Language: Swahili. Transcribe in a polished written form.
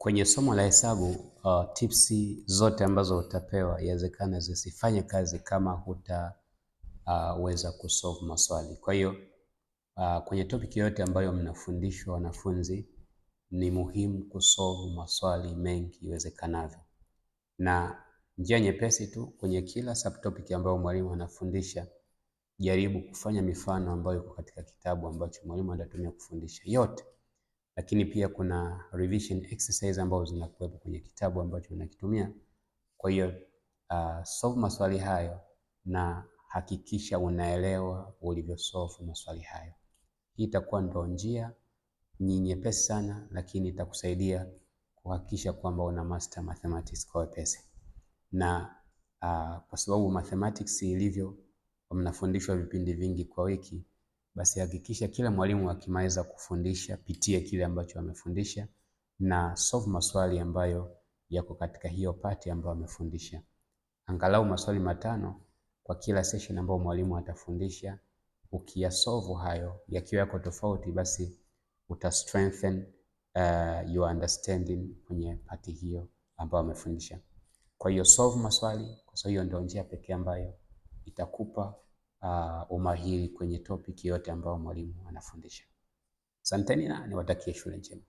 Kwenye somo la hesabu, tips zote ambazo utapewa yawezekana zisifanye kazi kama hutaweza kusolve maswali. Kwa hiyo kwenye topic yoyote ambayo mnafundishwa wanafunzi, ni muhimu kusolve maswali mengi iwezekanavyo, na njia nyepesi tu, kwenye kila subtopic ambayo mwalimu anafundisha, jaribu kufanya mifano ambayo iko katika kitabu ambacho mwalimu atatumia kufundisha yote, lakini pia kuna revision exercise ambazo zinakuwepo kwenye kitabu ambacho unakitumia. Kwa hiyo solve maswali hayo na hakikisha unaelewa ulivyosolve maswali hayo. Hii itakuwa ndo njia ni nyepesi sana, lakini itakusaidia kuhakikisha kwamba una master mathematics kwa wepesi. Na kwa sababu mathematics ilivyo, mnafundishwa vipindi vingi kwa wiki, basi hakikisha kila mwalimu akimaliza kufundisha, pitie kile ambacho amefundisha na solve maswali ambayo yako katika hiyo part ambayo amefundisha. Angalau maswali 5 kwa kila session ambayo mwalimu atafundisha. Ukiyasolve hayo yakiwa yako tofauti, basi uta strengthen your understanding kwenye part hiyo ambayo amefundisha. Kwa hiyo solve maswali, kwa sababu hiyo ndio njia pekee ambayo itakupa umahiri kwenye topic yote ambayo mwalimu anafundisha. Asanteni na niwatakie shule njema.